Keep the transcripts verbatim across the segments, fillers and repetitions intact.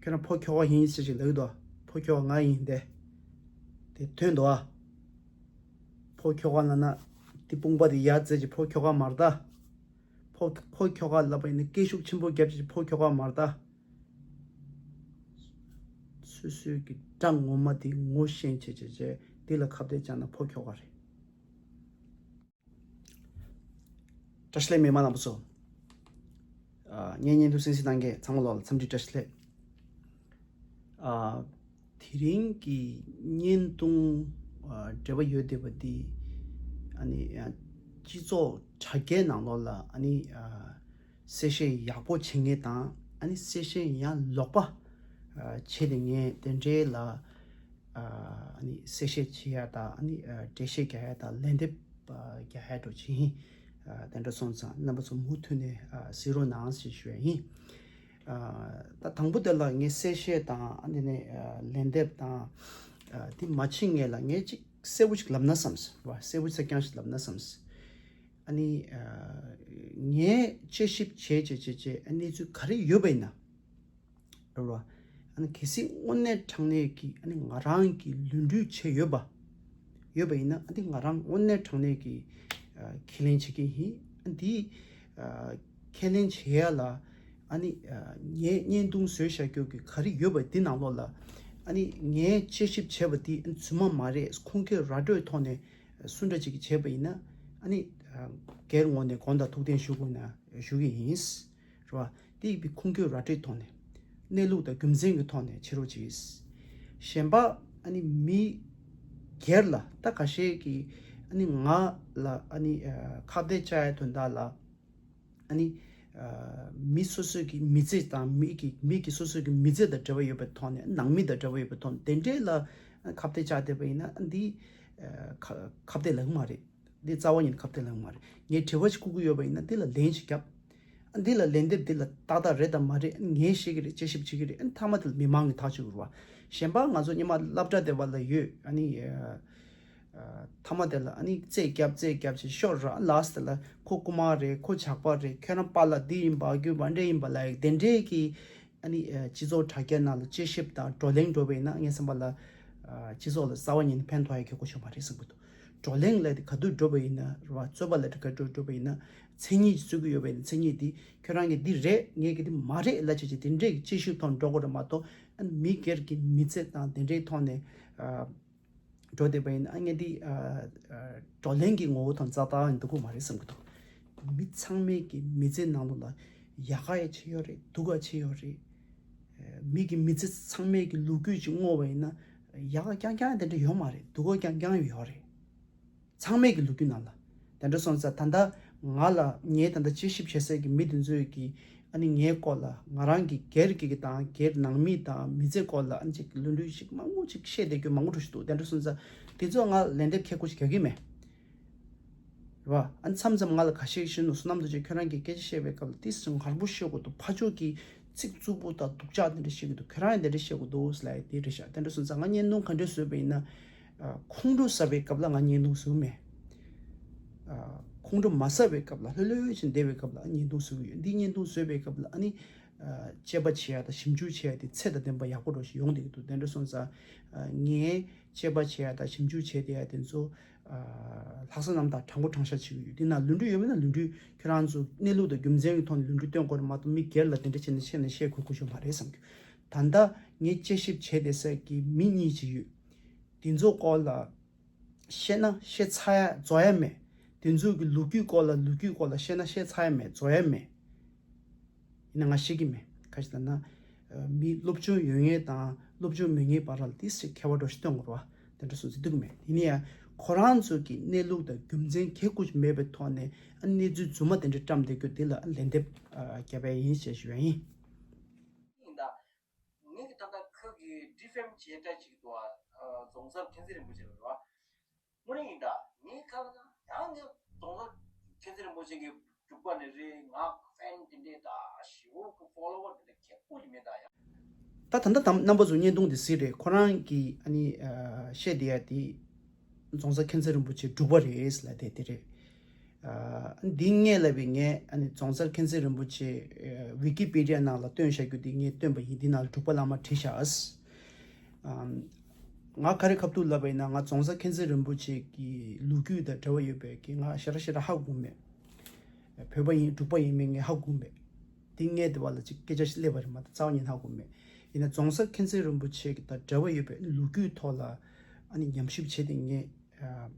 ཁྱོད་རང་ཕོ་ཁྱོ་ག་ཡིན་ཟེར་ཞིག་ལབ་ཀྱི་འདུག་ཕོ་ཁྱོ་ག་ང་ཡིན་ཏེ། དེ་ཐོན་འདུག་ཨ། ཕོ་ཁྱོ་ག་ལབ་ན་དེ་དཔུང་པ་དེ་ཡར་བཙལ་གྱི་ཕོ་ཁྱོ་ག་མ་རེད་ད། ཕོ་ཕོ་ཁྱོ་ག་ལབ་པ་ཡིན་ན་སྐད་ཤུགས་ཆེན་པོ་བརྒྱབ་ཀྱི་ཕོ་ཁྱོ་ག་མ་རེད་ད། སོ་སོའི་གི་དགྲ་ངོ་མ་དེ་ངོ་ཤེས་བྱེད་བྱེད་བྱེད་དེ་ལ་ཁ་གཏད་བཅག་ན་ཕོ་ཁྱོ་ག་རེད། བཀྲ་ཤིས་བདེ་ལེགས་མི་མང་རྣམ་པ་ཚོ། ཨ། ངའི་བརྙན་ཐུང་གསན་གཟིགས་གནང་མཁན་ཚང་མ་ལོག་ལ་འཚམས་འདྲི་བཀྲ་ཤིས་བདེ་ལེགས། ཨ། དེ་རིང་གི་བརྙན་ཐུང་ཨ། འབྲེལ་བ་ཡོད་བསྡད་པ་འདི་ཨ་ནི་ཨ། སྤྱི་ཚོགས་དྲ་རྒྱའི་ནང་ལོགས་ལ་ཨ་ནི་ཨ། གསལ་བཤད་ཡག་པོ་བྱེད་མཁན་དང་ཨ་ནི་གསལ་བཤད་ཡང་ལོག་པ་ཨ། བྱས་ཏེ་ངས་དེ་འདྲའི་ལ། ཨ་ནི་གསལ་བཤད་བྱེད་ཡ་དང་ཨ་ནི་ཨ། འགྲེལ་བཤད་རྒྱག་ཡ་དང་ལན་འདེབས་ཨ། རྒྱག་ཡ་འགྲོ་བྱེད་ཡིན། ཨ། དེ་འདྲ་སོང་ཙང་རྣམ་པ་ཚོ་མུ་མཐུད་ནས་ཨ། གཟིགས་རོགས་གནང་ཞེས་ཞུ་ཡ་ཡིན། ཨ། ད་དང་པོ་དེ་ལ་ངས་གསལ་བཤད་དང་ཨ་ནི་ནས་ཨ། ལན་འདེབས་དང་ཨ། དེ་མ་བྱེད་སྔོན་ལ་ངས་ཅིག་གསལ་པོ་ཞིག་ལབ་ན་བསམས་བ། གསལ་པོ་གསལ་རྐྱང་ཞིག་ལབ་ན་བསམས། ཨ་ནི་ཨ། ངས་དཔྱད་ཞིབ་བྱས་བྱས་བྱས་བྱས་ཨ། གནས་ཚུལ་ག་རེ་ཡོད་པ་ཡིན་ན། རེད་བ། ཨ་ནི་གལ་སྲིད་དངོས་གནས་དྲང་གནས་ཀྱི་ཨ་ནི་ང་རང་གི་ལུས་འབྲེལ་བྱས་ཡོད་པ། ཡོད་པ་ཡིན་ན་ཨ་ནི་ང་རང་དངོས་གནས་དྲང་གནས་ཀྱི་ཨ། ཁས་ལེན་བྱེད་ཀྱི་ཡིན། ཨ། འདི་ཨ། ཁས་ལེན་བྱེད་ཡ་ལ་ཨ་ནི་ཨ། ངས་བརྙན་ཐུང་བཟོས་བཞག་རྒྱུ་གི་ག་རེ་ཡོད་པ་འདི་ནང་ལོགས་ལ་ཨ་ནི་ངས་དཔྱད་ཞིབ་བྱས་པ་འདི་ཨ། རྫུན་མ་མ་རེད། ཁུངས་སྐྱེལ་ར་སྤྲོད་ཐོག་ནས་སུ་འདྲ་ཅིག་གིས་བྱས་པ་ཡིན་ན་ཨ་ནི་ཨ། སྒེར་ངོས་ནས་དགོངས་དག་ཐུགས་བདེན་ཞུ་དགོས་ན་ཞུ་གི་ཡིན། རེད་བ། དེ་ཡིན་པའི་ཁུངས་སྐྱེལ་ར་སྤྲོད་ཐོག་ནས་གནས་ལུགས་དང་རྒྱུ་མཚན་གྱི་ཐོག་ནས་བྱེད་རོགས་གྱིས། གཞན་པ་ཨ་ནི་མི་སྒེར་ལ་ད་ཁ་ཤས་ཀྱིས་ཨ་ནི་ང་ལ་ཨ་ནི་ཨ། ཁ་གཏད་བཅག་ཡའི་དོན་དག་ལ་ཨ་ནི་ཨ། མི་སོ་སོའི་གི་མི་ཚེ་དང་མི་གི་མི་གི་སོ་སོའི་གི་མི་ཚེ་དང་འབྲེལ་བ་ཡོད་པའི་ཐོག་ནས། ནང་མི་དང་འབྲེལ་བ་ཡོད་པའི་ཐོག་ནས་དེ་འདྲས་ལ་ཁ་གཏད་བཅག་བསྡད་པ་ཡིན་ན་འདི་ཨ། ཁ་ཁ་གཏད་ལེགས་མ་རེད། འདི་རྩ་བ་ཉིད་ནས་ཁ་གཏད་ལེགས་མ་རེད། ངས་དྲི་བ་ཞིག་བཀོད་ཀྱི་ཡོད་པ་ཡིན་ན་འདི་ལ་ལན་ཞིག་རྒྱབ། འདི་ལ་ལན་འདེབས། འདི་ལ་ཏག་ཏག་རེད་དམ་མ་རེད་ངས་ཤེས་ཀྱི་རེད། དཔྱད་ཞིབ་བྱེད་ཀྱི་རེད། མཐའ་མ་དེ་ལ་མི་མང་གིས་ཐག་གཅོད་དགོས་རེད་བ། གཞན་པ་ང་ཚོ་སྔོན་མ་སློབ་གྲྭ་དེ་བ་ལ་ཡོད། ཨ་ནི་ཨ། མཐའ་མ་དེ་ལ་ཨ་ནི་རྩེད་རྒྱབ་རྩེད་རྒྱབ་བྱས་ཤོར་ར། ལཱསྟ་དེ་ལ་ཁོ་རྐུ་མ་རེད། ཁོ་ཇག་པ་རེད། ཁྱོད་རང་པཱ་ལགས་འདི་ཡིན་པ། རྒྱུ་མ་འདྲེ་ཡིན་པ་ལབ་ཡག་དེ་འདྲས་ཀྱི་ཨ་ནི་ཨ། སྤྱི་ཚོགས་དྲ་རྒྱའི་ནང་ལ་དཔྱད་ཞིབ་དང་བགྲོ་གླེང་འགྲོ་བ་ཡིན་ན་ངའི་བསམ་པ་ལ་ཨ། སྤྱི་ཚོགས་ལ་རྩ་བ་ཉིད་ནས་ཕན་ཐོགས་ཡག་གི་གོ་ཆོད་མ་རེད་བསམ་གྱི་འདུག་བགྲོ་གླེང་ལབ་དེ་ག་དུས་འགྲོ་བ་ཡིན་ན་རེད་བ། རྩོད་པ་ལབ་དེ་ག་དུས་འགྲོ་བ་ཡིན་ན་མཚན་ཉིད་ཅིག་རྩོད་ཀྱི་ཡོད་པ་ཡིན་ན་མཚན་ཉིད་དེ་ཁྱོད་རང་གིས་འདི་རེད། ངས་ཀྱིས་འདི་མ་རེད་ལབ་བྱས་བྱས་དེ་འདྲས་ཀྱི་དཔྱད་ཞིབ་ཐོག་འགྲོ་དགོས་རེད་མ་གཏོགས། ཨ་ནི་མི་སྒེར་གྱི་མི་ཚེ་དང་དེ་འདྲའི་ཐོག་ནས་ཨ། འགྲོ་བསྡད་པ་ཡིན་ན་ཨ་ངས་འདི་ཨ། ཨ། བགྲོ་གླེང་གི་ངོ་བོ་དང་རྩ་བ་ནས་འདུག་གི་མ་རེད་བསམ་གྱི་འདུག་མི་ཚང་མའི་གི་མི་ཚེ་ནང་ལོགས་ལ་ཡག་ག་ཡག་བྱས་ཡོད་རེད། སྡུག་ག་བྱས་ཡོད་རེད། ཨ། མི་གི་མི་ཚེ་ཚང་མའི་གི་ལོ་རྒྱུས་ཅིག་བསྔོགས་པ་ཡིན་ན་ཡག་ག་རྐྱང་རྐྱང་དེ་འདྲ་ཡོད་མ་རེད། སྡུག་ག་རྐྱང་རྐྱང་ཡོད་རེད། ཚང་མས་ཀྱི་ལོ་རྒྱུས་ནང་ལ། དེ་འདྲ་སོང་ཙང་ད་ལྟ་ང་ལ་ངས་ད་ལྟ་དཔྱད་ཞིབ་བྱེད་སའི་གི་མི་དེ་ཚོས་ཀྱི་ཨ་ནི་ངའི་སྐོར་ལ་ང་རང་གི་སྒེར་གྱི་གི་དང་སྒེར་ནང་མི་དང་མི་ཚེ་སྐོར་ལ་ཨ་ནི་ཅིག་ལོ་རྒྱུས་ཤིག་མང་པོ་ཅིག་བཤད་བསྡད་རྒྱུ་མང་པོ་འགྲོ་བཞིན་འདུག་དེ་འདྲ་སོང་ཙང་དེ་ཚོ་ང་ལན་འདེབས་མཁས་པོ་ཞིག་རྒྱག་གི་མེད། རེད་བ། ཨ་ནི་མཚམས་མཚམས་ང་ལ་ཁ་ཤས་ཤིག་ནུ་བསོད་ནམས་རྡོ་རྗེ་ཁྱོད་རང་གིས་སྐད་ཆ་བཤད་པའི་སྐབས་ལ་ཏིས་སུ་ངར་པོ་བཤད་དགོས་འདུག་ཕར་ཕྱོགས་ཀྱི་ཚིག་རྩུབ་པོ་དང་སྡུག་ཅག་དེ་འདྲ་བཤད་ཀྱི་འདུག་ཁྱོད་རང་ཡང་དེ་འདྲ་བཤད་དགོས་འདུག་ཟེར་ལབ་ཡ་དེ་རེད་ཤག་དེ་འདྲ་སོང་ཙང་ང་བརྙན་ཐུང་ག་འདྲ་བཟོས་པ་ཡིན་ན། ཨ། ཁོང་ཁྲོ་ཟ་བའི་སྐབས་ལ་ང་བརྙན་ཐུང་བཟོས་མེད། ཨ། ཁོང་ཁྲོ་མ་ཟ་བའི་སྐབས་ལ་ལྷོད་ལྷོད་ཅིག་བསྡད་པའི་སྐབས་ལ་ཨ་བརྙན་ཐུང་བཟོས་ཀྱི་ཡོད། འདི་བརྙན་ཐུང་བཟོས་པའི་སྐབས་ལ་ཨ་ནི། ཨ། དཔྱད་པ་བྱེད་ཡ་དང་ཞིབ་འཇུག་བྱེད་ཡ་དེ་ཚད་དང་ལྡན་པ་ཡག་པོ་འདྲ་ཞིག་ཡོང་བསྡད་ཀྱི་འདུག་དེ་འདྲ་སོང་ཙང་། ཨ། ངས་དཔྱད་པ་བྱེད་ཡ་དང་ཞིབ་འཇུག་བྱས་བསྡད་ཡ་དེ་ཚོ། ཨ། ལྷག་བསམ་རྣམ་དག་དྲང་པོ་དྲང་བཞག་བྱེད་ཀྱི་ཡོད། དེ་ན་ལོ་རྒྱུས་ཡོད་མེད་ན་ལོ་རྒྱུས་ཁྱོད་རང་ཚོ་གནས་ལུགས་དང་རྒྱུ་མཚན་གྱི་ཐོག་ནས་ལོ་རྒྱུས་སྟོན་དགོས་རེད་མ་གཏོགས་མི་སྒེར་ལ་དེ་འདྲ་བྱས་ནས་བཤད་ན་བཤད་དགོས་དགོས་ཞུ་མ་རེད་བསམ་གྱི། ད་ལྟ་ངས་དཔྱད་ཞིབ་བྱས་བསྡད་ས་གི་མི་གཉིས་ཅིག་ཡོད། དེ་ཚོ་སྐོར་ལ་བཤད་ན་བཤད་ཚར་ཡ་རྫོགས་ཡ་མེད། དེ་ཚོ་གི་ལོ་རྒྱུས་སྐོར་ལ་ལོ་རྒྱུས་སྐོར་ལ་བཤད་ན་བཤད་ཚར་ཡ་མེད། རྫོགས་ཡ་མེད། ཡིན་ན་ང་ཤེས་ཀྱི་མེད། ག་ཅི་ལབ་ན། ཨ། མི་སློབ་སྦྱོང་ཡོད་མཁན་དང་སློབ་སྦྱོང་མེད་མཁན་བར་ལ་ཏིས་ཅིག་ཁྱད་པར་འདྲ་ཞིག་སྟོན་དགོས་རེད་བ། དེ་འདྲ་སོང་ཙང་འདུག་གི་མེད། ཡིན་ན་ཡང་ཁོ་རང་ཚོ་གི་གནས་ལུགས་དང་རྒྱུ་མཚན་གལ་ཁུར་ཅིག་མེད་པའི་ཐོག་ནས་ཨ་གནས་ཚུལ་རྫུན་མ་དེ་འདྲ་བཀྲམ་བསྡད་རྒྱུ་དེ་ལ་ཨ་ལན་འདེབས་ཨ་རྒྱབ་པ་ཡིན་ཞེས་ཞུ་ཡ་ཡིན། ཡིན་ད། ངེད་ཀྱི་ད་ལྟ་ཁ་གི་ཌི་ཕེམ་བྱས་འདྲ་ཅིག་འདུག་ཨ། རྫོང་གསར་མཁྱེན་བརྩེ་རིན་པོ་ཆེ་རེད་བ། དངོས་གནས་ཡིན་ད། ངའི་ཁ་ལ་ཡང་ངས་རྫོང་གསར་མཁྱེན་བརྩེ་རིན་པོ་ཆེ་གི་འབྲུག་པ་ནས་རེད། ང་ཕེན་དེ་འདྲས་ད་ཞེ་པོ་གི་ཕོ་ལོ་ཝར་དེ་འདྲ་ཁེ་པོ་ཡིན་མེད་ད་ཡ། ད་ད་ལྟ་དམ་རྣམ་པ་ཚོ་བརྙན་ཐུང་དེ་གཟིགས་རེད། ཁོ་རང་གིས་ཨ་ནི་ཨ་བཤད་བསྡད་ཡ་དེ་རྫོང་གསར་མཁྱེན་བརྩེ་རིན་པོ་ཆེ་འབྲུག་པ་རེད་ལབ་བསྡད་དེ་རེད། ཨ་འདི་ངས་ལབ་པའི་ངས་ཨ་ནི་རྫོང་སར་མཁྱེན་བརྩེ་རིན་པོ་ཆེ་ཨ་ཝི་ཀི་པི་ཌི་ཡ་ནང་ལ་བཏོན་བཞག་རྒྱུ་འདི་ངས་བཏོན་པ་ཡིན། འདི་ནང་ལ་འབྲུག་པ་བླ་མ་བྲིས་བཞག་ཨ་ང་ག་རེ་ཁ་ཐུག་ལབ་པ་ཡིན་ན། ང་རྫོང་སར་མཁྱེན་བརྩེ་རིན་པོ་ཆེ་གི་ལོ་རྒྱུས་དང་འབྲེལ་བ་ཡོད་པའི་གི་ང་ཞེ་དྲག་ཞེ་དྲག་ཧ་གོ་མེད། བོད་པ་ཡིན་འབྲུག་པ་ཡིན་མིན་ངས་ཧ་གོ་མེད། འདི་ངས་དེ་བ་ལ་ཅིག་སྐད་ཆ་ཞིག་སླེབས་པ་རེད་མ་གཏོགས་རྩ་བ་ཉིད་ཧ་གོ་མེད། ཡིན་ན་རྫོང་སར་མཁྱེན་བརྩེ་རིན་པོ་ཆེ་གི་དང་འབྲེལ་བ་ཡོད་པའི་ལོ་རྒྱུས་ཐོག་ལ་ཨ་ནི་ཉམས་ཞིབ་བྱས་ཏེ་ངས་ཨ་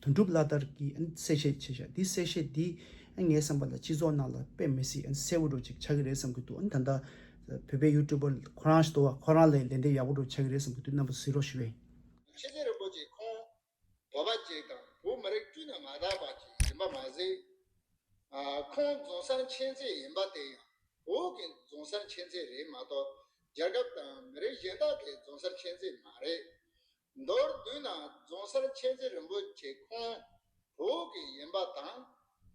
དོན་གྲུབ་བླ་དར་གྱིས་ཨ་ནི་གསལ་བཤད་བྱས་བཞག་འདི་གསལ་བཤད་འདི་ཨ་ངའི་བསམ་པ་ལ་སྤྱི་ཚོགས་ནང་ལ་དཔེ་མི་སྲིད་ཨ་ནི་གསལ་པོ་འདྲ་ཅིག་ཆགས་ཀྱི་རེད་བསམ་གྱི་འདུག་ཨ་ནི་ད་ལྟ་བོད་པའི་ཡུ་ཊུབ་པར་ཁོ་རང་ཞིག་འདུག་བ། ཁོ་རང་ལ་ལན་འདེབས་ཡག་པོ་འདྲ་ཆགས་ཀྱི་རེད་བསམ་གྱི་འདུག་རྣམ་པ་གཟིགས་རོགས་ཞུ་བས། མཁྱེན་བརྩེ་རིན་པོ་ཆེ་ཁོང་བོད་པ་ཅིག་དང་བོད་མི་རིགས་བཀྲུས་ནས་མ་དག་པ་ཅིག་ཡིན་པ་མ་ཟད། ཨ་ཁོང་རྫོང་སར་མཁྱེན་བརྩེ་ཡིན་པ་དེ་ཡང་བོད་ཀྱི་རྫོང་སར་མཁྱེན་བརྩེ་རེད་མ་གཏོགས་རྒྱལ་ཁབ་དང་མི་རིགས་གཞན་དག་གི་རྫོང་སར་མཁྱེན་བརྩེ་མ་རེད། མདོར་བསྡུས་ན་རྫོང་སར་མཁྱེན་བརྩེ་རིན་པོ་ཆེ་ཁོང་བོད་ཀྱི་ཡིན་པ་དང་།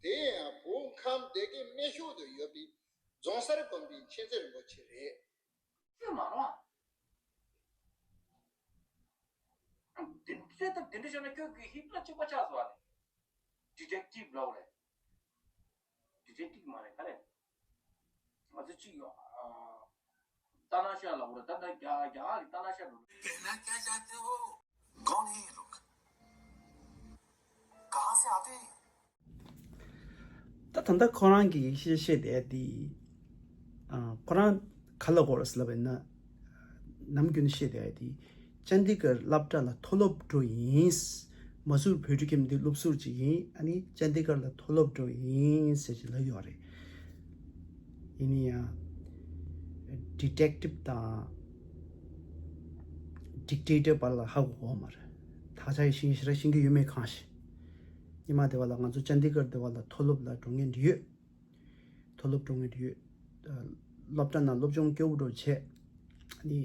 དེ་ཡང་བོད་ཁམས་སྡེ་དགེ་སྨད་ཤོག་ཏུ་ཡོད་པའི་རྫོང་སར་དགོན་པའི་མཁྱེན་བརྩེ་རིན་པོ་ཆེ་རེད། ཤོད་མ་རུང་ཨ། དེ་འདྲ་དང་དེ་འདྲ་བྱས་ན་ཁྱོད་ཀྱི་ཧི་ཊ་ལར་གཅིག་པ་ཆགས་སོང་ཨ་ནི། ཌི་ཊེག་ཊིབ་ལབ་རེད། ཌི་ཊེག་ཊིབ་མ་རེད་ག་རེ། ང་ཚོ་གཅིག་ཡོད་ཨ། ཏ་ན་ཤ་ལབ་རེད། ད་ད་རྒྱ་རྒྱ་གར་གྱི་ཏ་ན་ཤ་ལབ་རེད། कौन है ये लोग? कहाँ से आते हैं? ད་ད་ལྟ་ཁོ་རང་གིས་བཤད་བཤད་བསྡད་དེ། ཨ་ཁོ་རང་ག་ལ་གོ་ར་ཟེར་ལབ་པ་ཡིན་ན། ནམ་རྒྱུན་བཤད་བསྡད་དེ། ཅན་དི་གར་སློབ་གྲྭ་ལ་མཐོ་སློབ་འགྲོ་ཡིན། མ་སུར་བོད་ཕྲུག་ཁྱིམ་འདི་སློབ་ཟུར་ཅིག་ཡིན། ཨ་ནི་ཅན་དི་གར་ལ་མཐོ་སློབ་འགྲོ་ཡིན་ཟེར་ཅིག་ལབ་ཡོད་རེད། ཡིན་ན་ཡང་། ཌི་ཊེག་ཊིབ་དང་། ཌིག་ཊེ་ཊར་བར་ལ་ཧ་གོ་གོ་མ་རེད། ད་ཆ་ཡི་ཤིང་ཞེ་དྲག་ཤིང་གི་ཡོད་མེད་གང་ཤེས། ཉི་མ་དེ་བ་ལ་ང་ཚོ་ཅན་དི་གར་དེ་བ་ལ་མཐོ་སློབ་ལ་འགྲོ་མཁན་ཡོད། མཐོ་སློབ་འགྲོ་མཁན་ཡོད། སློབ་གྲྭ་ནང་སློབ་སྦྱོང་སྐྱོ་བོ་འགྲོ་བྱས། ཨ་ནི།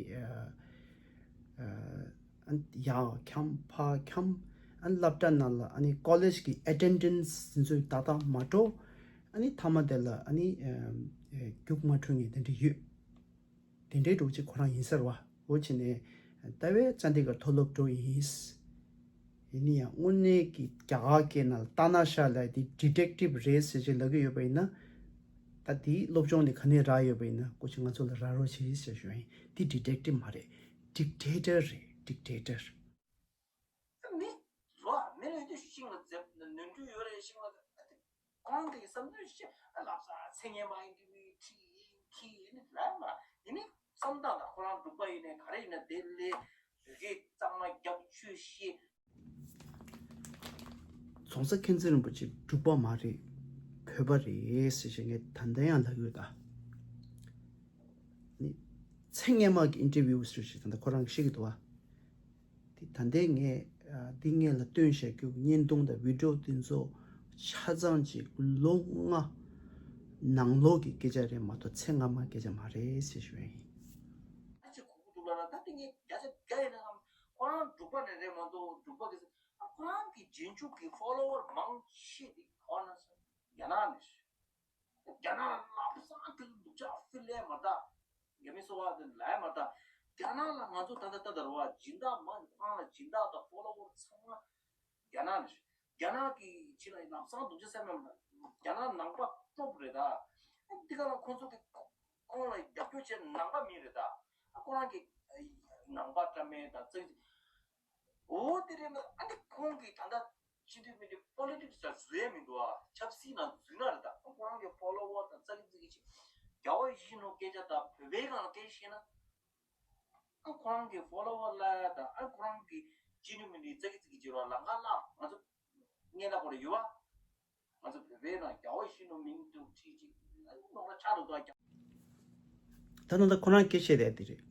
ཡར་འཁྱམ་ཕར་འཁྱམ། ཨ་ནི་སློབ་གྲྭ་ནང་ལ་ཨ་ནི་ཀོ་ལེཇ་གི་ཨེ་ཊེན་ཌེནས་དེ་ཚོ་ཏག་ཏག་མ་འགྲོ། ཨ་ནི་མཐའ་མ་དེ་ལ་ཨ་ནི་རྒྱུགས་མ་འཕྲོད་མཁན་དེ་འདྲ་ཡོད། དེ་འདྲའི་འགྲོ་ཅིག་ཁོ་རང་ཡིན་ས་རེད་བ། འོ་བྱས་ནས་ད་བས་ཅན་དི་གར་མཐོ་སློབ་འགྲོ་ཡིན། ཡིན་ན་ཡང་དངོས་གནས་ཀྱི་རྒྱ་གར་སྐད་ནང་ལ་ཏ་ན་ཤ་ལབ་དེ་ཌི་ཊེག་ཊིབ་རེད་ཟེར་ཅིག་ལབ་ཀྱི་ཡོད་པ་ཡིན་ན། ད་དེའི་སློབ་སྦྱོང་དེ་ག་ནས་རག་ཡོད་པ་ཡིན་ན་སྐུ་མཁྱེན་ང་ཚོ་ལ་རག་རོགས་བྱེད་ཟེར་ཞུ་ཡིན། དེ་ཌི་ཊེག་ཊིབ་མ་རེད། ཌིག་ཊེ་ཊར་རེད། ཌིག་ཊེ་ཊར། མི་རོ་མི་རེ་དུ་ཤིང་ལ་འཛེབ་ནོར་འཁྲུལ་ཡོད་རེད། ཤིང་ལ་ཁོང་གི་བསམ་ཚུལ་བཤད་ཨ་ལབ་ས་ཚེ་སྔོན་མ་ཡིན་གི་མི་ཁྱི་ཁྱི་ཡིན་ལབ་མ་ཡིན་ནི་བསམ་སྟངས་དང་ཁོ་རང་འབྲུག་པ་ཡིན་ནའི་ག་རེ་ཡིན་ན་དེ་ལས་ཟུག་གི་གཙང་མ་རྒྱབ་ཆོས་ཤེས། རྫོང་སར་མཁྱེན་བརྩེ་རིན་པོ་ཆེ་འབྲུག་པ་མ་རེད། བོད་པ་རེད་ཟེར་བྱས་ངས་ད་ལྟ་ཡང་ལབ་ཡོད་ད། ནི་ཚེ་སྔོན་མ་གི་ཨིན་ཊར་བིའུ་ཟེར་བྱས་ད་ལྟ་ཁོ་རང་གིས་བཤད་ཀྱི་འདུག་བ། དེ་ད་ལྟའི་ངས་འདི་སྔོན་ལ་བཏོན་བཞག་རྒྱུ་བརྙན་ཐུང་དང་བི་ཌིའོ་དེ་ཚོ་ཆ་ཚང་ཅིག་ལོ་ལྔ་ནང་ལོགས་ཀྱི་སྐད་ཆ་རེད་མ་གཏོགས་ཚེ་སྔ་མ་སྐད་ཆ་མ་རེད་ཟེར་ཞུ་ཡ་ཡིན། ཨ་ཅེ་གུ་གུ་འདུག་ལ་ན་ད་དེ་ངས་བརྒྱ་ཆ་བརྒྱ་ཡིན་ན་བསམ། ཁོ་རང་འབྲུག་པ་ནས་རེད་མ་གཏོགས་འབྲུག་པ་གི་ཟེར། ཨ་ཁོ་རང་གི་རྗེས་འཇུག་གི་ཕོ་ལོ་ཝར་མང་ཤོས་དེ་ག་པར་ན་ཟེར་རྒྱ་ནག་ནས་ཤོད། རྒྱ་ནག་ལ་ལམ་སང་དེ་ལ་འདུག་ཅག་ཕི་ལེ་མ་ད། རྒྱ་མི་སོ་བ་དེ་ལ་མ་ད། རྒྱ་ནག་ལ་ང་ཚོ་ད་ལྟ་ད་ལྟ་རུ་བ་སྦྱིན་བདག་མ་ཁོ་རང་ལ་སྦྱིན་བདག་དང་ཕོ་ལོ་ཝར་ཚང་མ་རྒྱ་ནག་ནས་ཤོད། རྒྱ་ནག་གི་ཕྱི་ལ་ལམ་སང་འདུག་ཅག་སེམས་མེད་མ་ད། རྒྱ་ནག་ནང་པ་སྟོབས་རེད་ད། དེ་ག་ལ་ཁོང་ཚོ་གི་ཁོང་ལ་རྒྱབ་སྐྱོར་བྱེད་ནང་པ་མི་རེད་ད། ཁོ་རང་གི་ནང་པ་འདྲ་མེད་ད་ཙིག་འོ་དེ་རེད་ན་ཨ་ནི་ཁོང་གིས་ད་ལྟ་སྤྱི་འཐུས་མི་འདི་པོ་ལི་ཊིག་སི་ལ་བཟོ་ཡ་མི་འདུག་ཨ། ཆབ་སྲིད་ནང་འཛུལ་ན་རེད་ད། ཁོ་རང་གི་ཕོ་ལོ་ཝར་དང་ཙག་གི་ཙིག་གི་ཅིག་རྒྱལ་བ་ཡིད་བཞིན་ནོར་སྐད་ཆ་དང་བོད་པའི་སྒང་ལ་སྐད་ཆ་བཤད་ན། ཨ་ཁོ་རང་གི་ཕོ་ལོ་ཝར་ལ་དང་ཨ་ཁོ་རང་གི་སྤྱི་འཐུས་མི་འདི་ཙག་གི་ཙིག་གི་ཅིག་ར་ལམ་ཁ་བརླག་ང་ཚོ་སྔོན་ལ་ཁོ་ར་ཡོད་བ། ང་ཚོ་བོད་པའི་ནང་རྒྱལ་བ་ཡིད་བཞིན་ནོར་མིང་དུ་ཁྲིད་ཅིག་ཨ་ནི་ནོར་ལ་ཆགས་འགྲོ་འདུག་ཨ། ད་ནང་ད་ཁོ་རང་སྐད་ཆ་བཤད་བསྡད་དེ་རེད།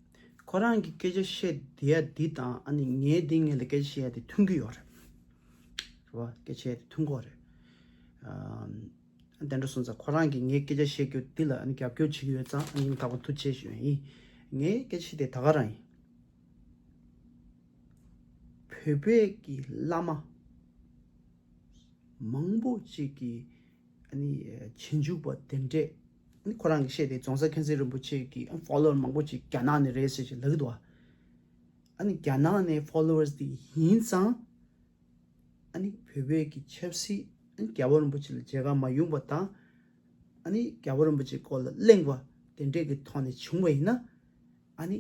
ཁོ་རང་གི་སྐད་ཆ་བཤད་བསྡད་ཡ་འདི་དང་ཨ་ནི་ངའི་འདི་ངས་ལ་སྐད་ཆ་བཤད་ཡ་དེ་མཐུན་གི་ཡོད་རེད། རེད་བ། སྐད་ཆ་བཤད་ཡ་དེ་མཐུན་གོ་རེད། ཨམ། དེ་འདྲ་སོང་ཙང་ཁོ་རང་གིས་ངའི་སྐད་ཆ་བཤད་རྒྱུ་འདི་ལ་ཨ་ནི་རྒྱབ་སྐྱོར་བྱེད་ཀྱི་ཡོད་ཙང་ཨ་ནི་ཡང་དག་པ་ཐུགས་རྗེ་ཆེ་ཞུ་ཡ་ཡིན། ངའི་སྐད་ཆ་དེ་ད་ག་རང་ཡིན། བོད་པའི་གི་བླ་མ་མང་པོ་ཅིག་གིས་ཨ་ནི་རྗེས་འཇུག་པ་དེ་འདྲས་ཨ་ནི་ཁོ་རང་གིས་བཤད་དེ་རྫོང་སར་མཁྱེན་བརྩེ་རིན་པོ་ཆེ་གི་ཕོ་ལོ་ཝར་མང་པོ་ཅིག་རྒྱ་ནག་ནས་རེད་ཟེར་ཅིག་ལབ་ཀྱི་འདུག་བ། ཨ་ནི་རྒྱ་ནག་ནས་ཕོ་ལོ་ཝར་དེ་ཡིན་ཙང་ཨ་ནི་བོད་པའི་གི་ཆབ་སྲིད་ རྒྱལ་བ་རིན་པོ་ཆེ་ལ་མཇལ་ཁ་མ་ཡོང་བ་དང་། ཨ་ནི་རྒྱལ་བ་རིན་པོ་ཆེའི་སྐོར་ལ་གླེང་བ་དེ་འདྲས་ཀྱི་ཐོག་ནས་བྱུང་བ་ཡིན་ན། ཨ་ནི་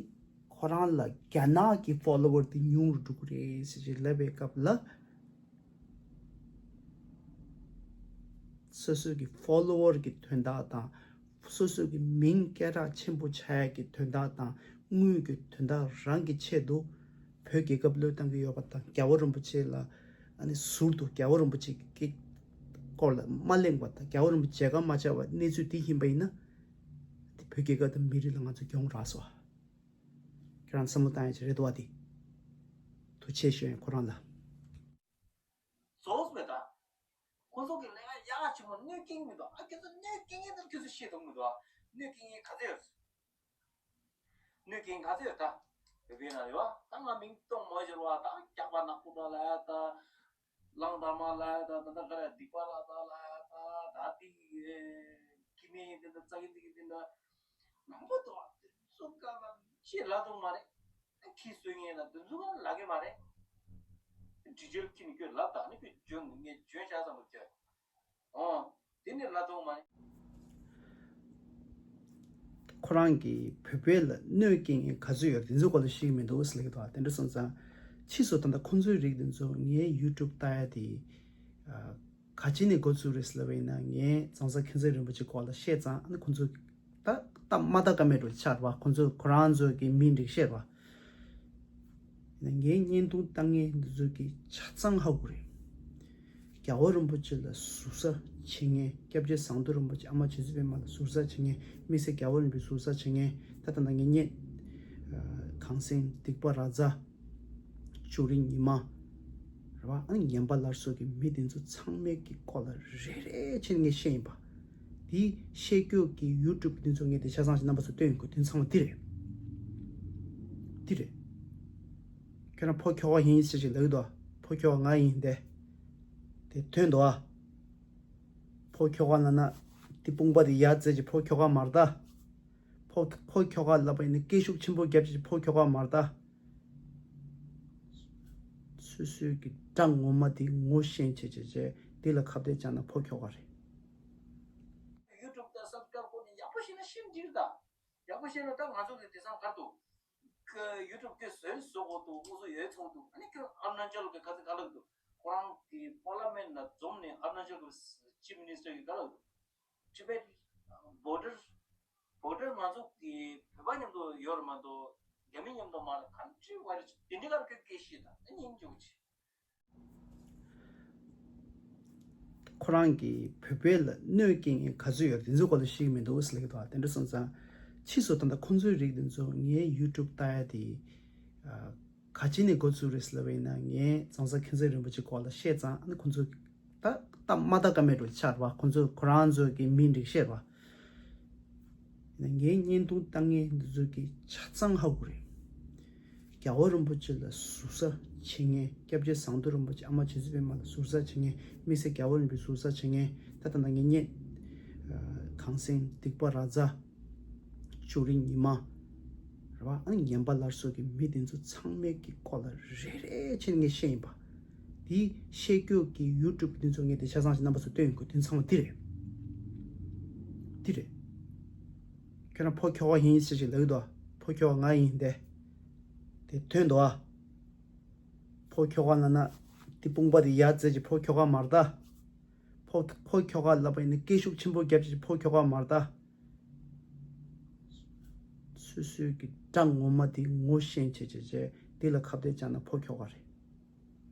ཁོ་རང་ལ་རྒྱ་ནག་གི་ཕོ་ལོ་ཝར་དེ་ཉུང་རུ་འགྲོ་གི་རེད་ཟེར་ཅིག་ལབ་པའི་སྐབས་ལ། སོ་སོའི་གི་ཕོ་ལོ་ཝར་གི་དོན་དག་དང་། སོ་སོའི་གི་མིང་སྐད་གྲགས་ཆེན་པོ་ཆགས་ཡ་གི་དོན་དག་དང་། དངུལ་གི་དོན་དག་རང་གི་ཆེད་དུ་བོད་རྒྱལ་ཁབ་བློས་བཏང་གི་ཡོད་པ་དང་། རྒྱལ་བ་རིན་པོ་ཆེ་ལ་ཨ་ནི་ཟུར་དུ་རྒྱལ་བ་རིན་པོ་ཆེ་གི་སྐོར་ལ་མ་གླེང་བ་དང་། རྒྱལ་བ་རིན་པོ་ཆེ་མཇལ་ཁ་མ་བཅར་བ་གནས་ཚུལ་འདི་ཡིན་པ་ཡིན་ན། དེ་བོད་རྒྱལ་ཁབ་དང་མི་རིགས་ལ་ང་ཚོ་གྱོང་རག་སོང་། ཁྱེད་རང་བསམ་བློ་བཏང་ཡ་ཅིག་རེད་འདུག་བ། དེ་ཐུགས་རྗེ་ཆེ་ཞུ་ཡ་ཁོ་རང་ལ། རྫོགས་མེད་ད། ཁོ་ཚོ་གི་ལས་ཀ་ཡག་ཆེན་པོ། གནོད་སྐྱེལ་མི་འདུག་ཨ། ཁྱོད་ཚོ་གནོད་སྐྱེལ་མཁན་དེ་ཁྱོད་ཚོ་ཤེས་ཐུབ་མི་འདུག་ཨ། གནོད་སྐྱེལ་མཁན་ག་ཚོད་ཡོད། གནོད་སྐྱེལ་མཁན་ག་ཚོད་ཡོད་ད། བོད་པའི་ནང་ཡོད་ཨ། ད་ང་མིང་གཏོང་མ་འཇོར་བ་ད། སྐྱག་པ་ནག་པོ་ད་ལ་ཡ་ད། གླང་དར་མ་ལ་ཡ་ད། ད་ད་ག་རེ་སྡིག་པ་ལ་ད་ལ་ཡ་ད། ད་དེ་གི་མིང་དེ་ད་ཙག་གི་དེ་གི་དེ་ད། མང་པོ་འདུག་ཨ། དེ་ཚོ་ག་ལ་ཅི་ལབ་ཐུབ་མ་རེད། ཁྱི་གསོད་མཁན་ལ་དེ་ཚོ་ག་ལབ་གི་མ་རེད། འདྲི་གཅོད་ཁྱི་ནི་ཁྱོད་ལབ་དང་ནི་ཁྱོད་འཇོན་ངས་འཇོན་ཆགས་ཙམ་པོ་ཁྱོད། ཨོ། དེ་ནི་ལབ་ཐུབ་མ་རེད། ཁོ་རང་གིས་བོད་པའི་ལ་གནོད་སྐྱེལ་མཁན་ག་ཚོད་ཡོད་དེ་ཚོའི་སྐོར་ལ་ཤེས་ཀྱི་མི་འདུག་ཟེར་གྱི་འདུག་དེ་འདྲ་སོང་ཙང་། ཕྱིས་སུ་ད་ལྟ་ཁོང་ཚོའི་རིགས་དེ་ཚོ་ངའི་ཡུ་ཊུབ་ལྟ་ཡ་དེ། ཨ། ག་ཅི་ནས་འགོ་བཙུགས་རེད་ཟེར་ལབ་པ་ཡིན་ན། ངས་རྫོང་སར་མཁྱེན་བརྩེ་རིན་པོ་ཆེ་སྐོར་ལ་བཤད་ཙང་། ཨ་ནི་ཁོང་ཚོ་ད་སྟབས་མ་ལྟ་ཀ་མེད་འགྲོ་ཆགས་པ། ཁོང་ཚོ་ཁོ་རང་ཚོ་གི་མིང་འགྲིག་བཤད་པ། ངའི་བརྙན་ཐུང་ལྟ་མཁན་འདི་ཚོ་གི་ཆ་ཚང་ཧ་གོ་རེད། རྒྱལ་བ་རིན་པོ་ཆེ་ལ་ཟུར་ཟ་བྱེད་མཁན། སྐྱབས་རྗེ་ཟམ་གདོང་རིན་པོ་ཆེ། ཨ་མ་རྗེ་བཙུན་པད་མ་ལ་ཟུར་ཟ་བྱེད་མཁན། དམིགས་བསལ་རྒྱལ་བ་རིན་པོ་ཆེ་ཟུར་ཟ་བྱེད་མཁན། ད་ལྟ་ན་ངས་བརྙན། ཨ། གངས་སེང་སྡིག་པ་ར་ཛ། ཅོ་རི་ཉི་མ། རེད་བ། ཨ་ནི་ངན་པ་སླར་གསོ་གི་མི་དེ་ཚོ་ཚང་མའི་གི་སྐོར་ལ་རེ་རེ་བྱས་ནས་ངས་བཤད་ཡིན་པ། དེ་བཤད་རྒྱུ་གི་ཡུ་ཊུབ་དེ་ཚོ་ངས་དེ་ཆ་ཚང་ཞིག་རྣམ་པ་ཚོ་སྟོན་ཡོང་གི། དེ་ཚང་མ་འདི་རེད། འདི་རེད། ཁྱོད་རང་ཕོ་ཁྱོ་ག་ཡིན་ཟེར་ཞིག་ལབ་ཀྱི་འདུག་ཕོ་ཁྱོ་ག་ང་ཡིན་དེ། དེ་ཐོན་འདུག་ཨ། ཕོ་ཁྱོ་ག་ལབ་ན་དེ་དཔུང་པ་དེ་ཡར་བཙལ་གྱི་ཕོ་ཁྱོ་ག་མ་རེད་ད། ཕོ་ཕོ་ཁྱོ་ག་ལབ་པ་ཡིན་ན་སྐད་ཤུགས་ཆེན་པོ་རྒྱབ་ཀྱི་ཕོ་ཁྱོ་ག་མ་རེད་ད། སོ་སོའི་གི་དགྲ་ངོ་མ་དེ་ངོ་ཤེས་བྱས་བྱས་བྱས། དེ་ལ་ཁ་གཏད་བཅག་ན་ཕོ་ཁྱོ་ག་རེད། ཡུ་ཊུབ་དང་སབ་སི་ཀ་རབ་སྐོར་ནས་ཡག་པོ་ཤེས་ན་ཤིན་ཏུ་འགྲིག་ད། ཡག་པོ་ཤེས་ན་ད་ང་ཚོ་གི་དེང་སང་ག་རེ་འདུག་ཡུ་ཊུབ་དེ་བཟོས་བཟོ་དགོས་འདུག་ཨུ་ཚུགས་ཡོད་ཚོད་འདུག་ཨ་ནི་ཁྱོད་ཨ་རུ་ན་ཅལ་གི་ག་ཚོད་ག་ལབ་འདུག་ཁོ་རང་གི་པར་ལི་མེན་ཊི་ནང་འཛོམས་ནས་ཨ་རུ་ན་ཅལ་གི་ཅིབ་མི་ནི་སི་ཊར་གི་ག་ལབ་འདུག་ཊི་བེཊ་བོར་ཌར། བོར་ཌར་ང་ཚོ་གི་བོད་པ་མཉམ་དུ་ཡོད་རེད་མ་གཏོགས་རྒྱ་མི་མཉམ་དུ་མ་རེད། ག་འདྲ་བ་རེད། དེ་འདྲ་ག་རེ་སྐད་ཤེས་ད་ཨ་ནི་ཡིན་འཇུག་ཅིག་ཁོ་རང་གིས་བོད་པའི་ལ་གནོད་སྐྱེལ་མཁན་ག་ཚོད་ཡོད་དེ་ཚོའི་སྐོར་ལ་ཤེས་ཀྱི་མི་འདུག་ཟེར་གྱི་འདུག་དེ་འདྲ་སོང་ཙང་། ཕྱིས་སུ་ད་ལྟ་ཁོང་ཚོའི་རིགས་དེ་ཚོ་ངའི་ཡུ་ཊུབ་ལྟ་ཡ་དེ། ཨ། ག་ཅི་ནས་འགོ་བཙུགས་རེད་ཟེར་ལབ་པ་ཡིན་ན། ངས་རྫོང་སར་མཁྱེན་བརྩེ་རིན་པོ་ཆེ་སྐོར་ལ་བཤད་ཙང་། ཨ་ནི་ཁོང་ཚོ་ད་སྟབས་མ་ལྟ་ཀ་མེད་འགྲོ་ཆགས་པ། ཁོང་ཚོ་ཁོ་རང་ཚོ་གི་མིང་འགྲིག་བཤད་པ། ངའི་བརྙན་ཐུང་ལྟ་མཁན་འདི་ཚོ་གི་ཆ་ཚང་ཧ་གོ་རེད། རྒྱལ་བ་རིན་པོ་ཆེ་ལ་ཟུར་ཟ་བྱེད་མཁན། སྐྱབས་རྗེ་ཟམ་གདོང་རིན་པོ་ཆེ། ཨ་མ་རྗེ་བཙུན་པད་མ་ལ་ཟུར་ཟ་བྱེད་མཁན། དམིགས་བསལ་རྒྱལ་བ་རིན་པོ་ཆེ་ཟུར་ཟ་བྱེད་མཁན། ད་ལྟ་ན་ངས་བརྙན། ཨ། གངས་སེང་སྡིག་པ་ར་ཛ། ཅོ་རི་ཉི་མ། རེད་བ། ཨ་ནི་ངན་པ་སླར་གསོ་གི་མི་དེ་ཚོ་ཚང་མའི་གི་སྐོར་ལ་རེ་རེ་བྱས་ནས་ངས་བཤད་ཡིན་པ། དེ་བཤད་རྒྱུ་གི་ཡུ་ཊུབ་དེ་ཚོ་ངས་དེ་ཆ་ཚང་ཞིག་རྣམ་པ་ཚོ་སྟོན་ཡོང་གི། དེ་ཚང་མ་འདི་རེད། འདི་རེད། ཁྱོད་རང་ཕོ་ཁྱོ་ག་ཡིན་ཟེར་ཞིག་ལབ་ཀྱི་འདུག་ཕོ་ཁྱོ་ག་ང་ཡིན་དེ། དེ་ཐོན་འདུག་ཨ། ཕོ་ཁྱོ་ག་ལབ་ན་དེ་དཔུང་པ་དེ་ཡར་བཙལ་གྱི་ཕོ་ཁྱོ་ག་མ་རེད་ད། ཕོ་ཕོ་ཁྱོ་ག་ལབ་པ་ཡིན་ན་སྐད་ཤུགས་ཆེན་པོ་རྒྱབ་ཀྱི་ཕོ་ཁྱོ་ག་མ་རེད་ད། སོ་སོའི་གི་དགྲ་ངོ་མ་དེ་ངོ་ཤེས་བྱས་བྱས་བྱས། དེ་ལ་ཁ་གཏད་བཅག་ན་ཕོ་ཁྱོ་ག་རེད།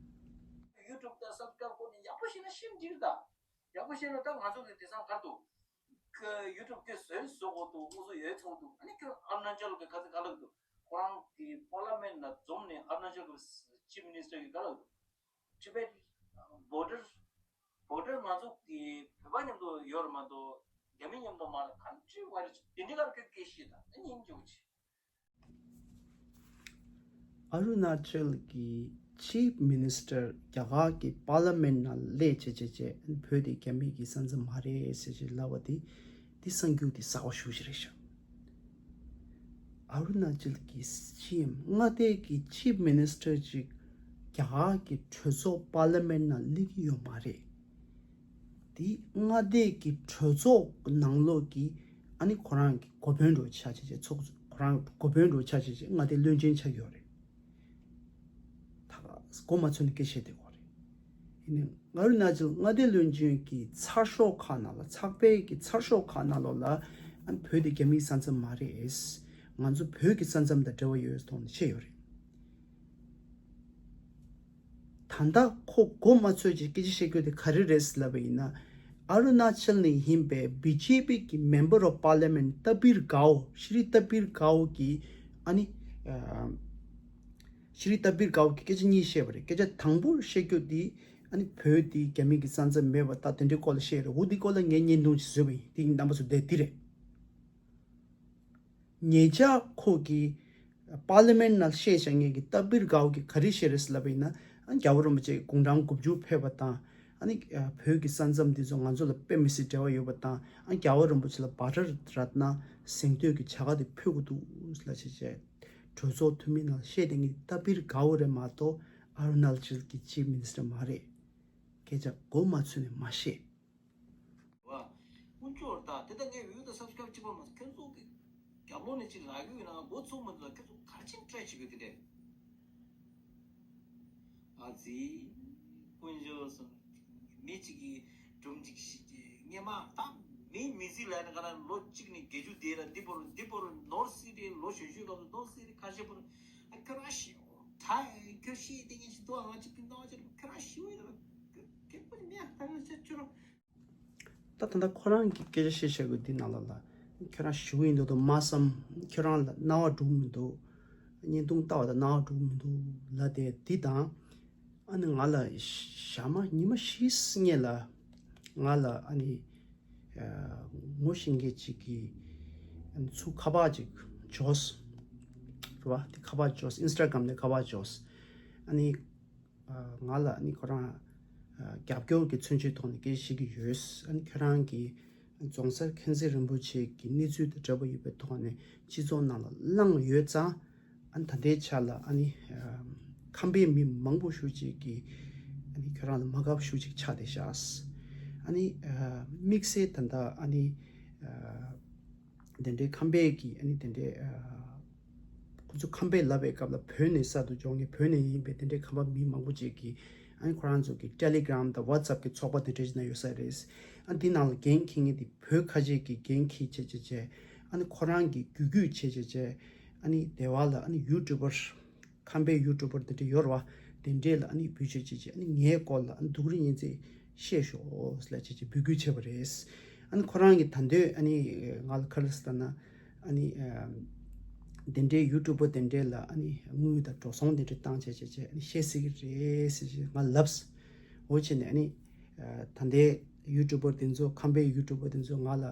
ཡུ་ཊུབ་དང་སབ་སི་ཀ་རབ་སྐོར་ནས་ཡག་པོ་ཤེས་ན་ཤིན་ཏུ་འགྲིག་ད། ཡག་པོ་ཤེས་ན་ད་ང་ཚོ་གི་དེང་སང་ག་རེ་འདུག་ཡུ་ཊུབ་དེ་བཟོས་བཟོ་དགོས་འདུག་ཨུ་ཚུགས་ཡོད་ཚོད་འདུག་ཨ་ནི་ཁྱོད་ཨ་རུ་ན་ཅལ་གི་ག་ཚོད་ག་ལབ་འདུག་ཁོ་རང་གི་པར་ལི་མེན་ཊི་ནང་འཛོམས་ནས་ཨ་རུ་ན་ཅལ་གི་ཅིབ་མི་ནི་སི་ཊར་གི་ག་ལབ་འདུག་ཊི་བེཊ་བོར་ཌར། བོར་ཌར་ང་ཚོ་གི་བོད་པ་མཉམ་དུ་ཡོད་རེད་མ་གཏོགས་རྒྱ་མི་མཉམ་དུ་མ་རེད། ག་འདྲ་བ་རེད། དེ་འདྲ་ག་རེ་སྐད་ཤེས་ད་ཨ་ནི་ཡིན་འཇུག་ཅིག་ཨ་རུ་ན་ཅལ་གྱི་ཅིབ་མི་ནི་སི་ཊར་རྒྱ་གར་གྱི་པར་ལི་མེན་ཊི་ནང་སླེབས་བྱས་བྱས་བྱས། བོད་དེ་རྒྱ་མི་གི་ས་མཚམས་མ་རེད་ཟེར་བྱས་ལབ་པ་དེ། དེ་གསར་འགྱུར་དེ་གསར་པ་ཞེ་པོ་ཅིག་རེད་ཤག་ཨ་རུ་ན་ཅལ་གྱི་སི་ཨེམ་མངའ་སྡེ་གི་ཅིབ་མི་ནི་སི་ཊར་ཅིག་རྒྱ་གར་གྱི་གྲོས་ཚོགས་པར་ལི་མེན་ཊི་ནང་སླེབས་ཀྱི་ཡོད་མ་རེད། དེ་མངའ་སྡེ་གི་གྲོས་ཚོགས་ནང་ལོགས་ཀྱི་ཨ་ནི་ཁོ་རང་གི་འགོ་དཔོན་འདྲ་ཆགས་བྱས་བྱས་ཚོགས་ཁོ་རང་འགོ་དཔོན་འདྲ་ཆགས་བྱས་བྱས་མངའ་སྡེ་བློན་ཆེན་ཆགས་ཡོད་རེད། ད་ག་མགོ་མ་ཚོས་ནས་སྐད་བཤད་བསྡད་ཡོད་རེད། ཡིན་ནའི་ཨ་རུ་ན་ཅལ་མངའ་སྡེ་བློན་ཆེན་གྱི་ཚགས་ཤོག་ཁག་ནང་ལ་ཚགས་པའི་གི་ཚགས་ཤོག་ཁག་ནང་ལོགས་ལ་ཨ་ནི་བོད་དེ་རྒྱ་མིའི་ས་མཚམས་མ་རེད། ང་ཚོ་བོད་ཀྱི་ས་མཚམས་དང་འབྲེལ་བ་ཡོད་ཐོག་ནས་བཤད་ཡོད་རེད། ད་ལྟ་ཁོ་མགོ་མ་ཚོས་ཀྱི་སྐད་ཆ་བཤད་རྒྱུ་དེ་ག་རེ་རེད་ལབ་པ་ཡིན་ན། ཨ་རུ་ན་ཅལ་ནས་ཡིན་པའི་བི་ཇེ་པི་གི་Member of Parliament ཏ་པིར་གའོ་ཤི་རི་ཏ་པིར་གའོ་གི་ཨ་ནི་ཨ་ཤི་རི་ཏ་པིར་གའོ་གི་སྐད་ཆ་གཉིས་བཤད་པ་རེད། སྐད་ཆ་དང་པོ་བཤད་རྒྱུ་དེ་ཨ་ནི་བོད་དེ་རྒྱ་མི་གི་ས་མཚམས་མེད་པ་ད་དེ་འདྲའི་སྐོར་ལ་བཤད་རེད། འོ་དེ་སྐོར་ལ་ངས་བརྙན་ཐུང་ཅིག་བཟོས་པ་ཡིན། དེ་ཡིན་རྣམ་པ་ཚོ་བལྟས་དེ་རེད། ཉེ་ཆར་ཁོ་གིས་པར་ལི་མེན་ནང་བཤད་བཞག་མཁན་གྱི་ཏ་པིར་གའོ་གིས་ག་རེ་བཤད་རེད་ཟེར་ལབ་པ་ཡིན་ན། ཨ་རྒྱལ་བ་རིན་པོ་ཆེ་དགུང་གྲངས་དགུ་བཅུ་ཕེབས་པ་དང་། ཨ་ནི་བོད་ཀྱི་ས་མཚམས་འདི་ཚོ་ང་ཚོ་ལ་དཔེ་མི་སྲིད་འབྲེལ་བ་ཡོད་པ་དང་། ཨ་རྒྱལ་བ་རིན་པོ་ཆེ་ལ་བྷ་དྷར་རཏ་ན་གཟེངས་བསྟོད་ཀྱི་བྱ་དགའ་དེ་ཕུལ་དགོས་འདུག་ལབ་བྱས་བྱས་གྲོས་ཚོགས་འཐུས་མི་ནང་བཤད་བསྡད་མཁན་ཏ་པིར་གའོ་རེད་མ་གཏོགས་ཨ་རུ་ན་ཅལ་གྱི་ཅིབ་མི་ནི་སི་ཊར་མ་རེད། སྐད་ཆ་མགོ་མ་ཚོས་ནས་མ་བཤད། བ། དཀོན་མཆོག་ད་དེ་ལྟ་ངས་ཡོད་དུ་སབ་སི་ཀ་རབ་གཅིག་པ་མ་ཟད་ཁྱོད་ཚོ་གི་རྒྱབ་ལོགས་ནས་ཅིག་ལབ་གི་ཡོད་ན་མགོ་ཚོས་མི་འདུག་ཁྱོད་ཚོ་ག་རེ་བྱས་ནས་ཊ་རའི་བྱེད་གི་ཡོད་དེ་འདྲས། ཨ་ཙི། དཀོན་མཆོག་གསུམ། མི་གཅིག་གིས་སྒྲུང་གཅིག་ཤི་སྔས་མ་ད་མི་མི་ཚེ་ལ་ནི་ག་ན་ལོ་གཅིག་ནས་བརྒྱད་ཅུ་དེ་ལ་འདི་བོར་འདི་བོར་ནོར་སྲིད་དེ་ལོ་གཞོན་གཞོན་སྐབས་སུ་ནོར་སྲིད་དེ་ཁ་ཤས་བོར་ཨ་ཁྱོད་རང་ཤི་ད་ཁྱོད་ཤི་དེ་ངས་ཤི་དོ་ང་གཅིག་གི་འདང་ཆེ་ཁྱོད་རང་ཤི་བས་ད་ཁྱོད་པར་མི་ཨ་ད་ང་ཤ་ཁྱོད་རང་། ད་ད་ལྟ་ཁོ་རང་གི་སྐད་ཆ་བཤད་བཞག་གི་འདི་ནང་ལ་ལ་ཁྱོད་རང་ཞུ་གི་ཡིན་འདུག་དོ་མ་བསམ། ཁྱོད་རང་ལ་རྣ་བ་འགྲོ་གི་མི་འདུག་བརྙན་ཐུང་ལྟ་བ་དང་རྣ་བ་འགྲོ་གི་མི་འདུག་ལབ་དེ་འདི་དང་། ཨ་ནི་ང་ལ་ཞག་མ་ཉི་མ་བཞི་སྔོན་ལ་ང་ལ་ཨ་ནི་ངོ་ཤེས་མཁན་ཅིག་གིས་ཨ་ནི་ཚུར་ཁ་པར་ཅིག་འབྱོར་རེད་བ། དེ་ཁ་པར་འབྱོར། ཨིན་སི་ཊ་གྷ་རམ་ནས་ཁ་པར་འབྱོར། ཨ་ནི། ང་ལ་ཨ་ནི་ཁོ་རང་རྒྱབ་སྐྱོར་གྱི་མཚོན་བྱེད་ཐོག་ནས་སྐད་ཆ་བཤད་ཀྱི་ཡོད། ཨ་ནི་ཁྱོད་རང་གིས་རྫོང་སར་མཁྱེན་བརྩེ་རིན་པོ་ཆེ་གི་གནས་ཚུལ་དང་འབྲེལ་བ་ཡོད་པའི་ཐོག་ནས་སྤྱི་ཚོགས་ནང་ལ་བསླངས་ཡོད་ཙང་། ཨ་ནི་ད་ལྟའི་ཆ་ལ་ཨ་ནི་ཁམས་པའི་མི་མང་པོ་ཞེ་ཅིག་གིས་ཨ་ནི་ཁྱོད་རང་ལ་མ་དགའ་བ་ཞེ་ཅིག་ཆགས་བསྡད་ཤག་ཨ་ནི་དམིགས་བསལ་ད་ལྟ་ཨ་ནི། དེ་འདྲའི་ཁམས་པའི་གི་ཨ་ནི་དེ་འདྲའི་ཁོ་ཚོ་ཁམས་པའི་ལབ་པའི་སྐབས་ལ་བོད་ནས་གསར་དུ་འབྱོར་མཁན་བོད་ནས་ཡིན་པའི་དེ་འདྲའི་ཁམས་པ་མི་མང་པོ་ཅིག་གིས་ཨ་ནི་ཁོ་རང་ཚོ་གི་ཊེ་ལི་གྷ་རམ་དང་ཝ་ཊི་སི་ཨེབ་གི་ཚོགས་པ་དེ་འདྲ་ཞིག་ན་ཡོད་ས་རེད། ཨ་འདི་ནང་ལ་འགན་འཁྱེར་མཁན་དེ་བོད་ཁ་ཆེ་གི་འགན་འཁྱེར་བྱས་བྱས་བྱས་ཨ་ནི་ཁོ་རང་གི་རྒྱུད་རྒྱུད་བྱས་བྱས་བྱས་ཨ་ནི་སྡེ་བ་ལ་ཨ་ནི་ཡུ་ཊུབ་པར། ཁམས་པའི་ཡུ་ཊུབ་པར་དེ་འདྲ་ཡོད་རེད་བ། དེ་འདྲས་ལ་ཨ་ནི་བེད་སྤྱོད་བྱེད་ཅིག་ཨ་ནི་ངའི་སྐོར་ལ་ཨ་ནི་སྡུག་རུས་ཉིན་མཚན་བཤད་ཤོག་ལབ་བྱས་ཅིག་འབོད་སྐུལ་བྱས་པ་རེད། ཨ་ནི་ཁོ་རང་གིས་ད་འདོད་ཨ་ནི་ང་ལ་ག་རེ་ཟེར་ན་ཨ་ནི་དེ་འདྲའི་ཡུ་ཊུབ་པར་དེ་འདྲས་ལ་ཨ་ནི་དངུལ་དང་འགྲོ་སོང་དེ་འདྲས་བཏང་བྱས་བྱས་བྱས་ཨ་ནི་བཤད་སྲིད་ཀྱི་རེད་ཟེར་ཅིག་ང་ལབས། འོ་བྱས་ནས་ཨ་ནི། ད་ལྟའི་ཡུ་ཊུབ་པར་དེ་ཚོ་ཁམས་པའི་ཡུ་ཊུབ་པར་དེ་ཚོ་ང་ལ་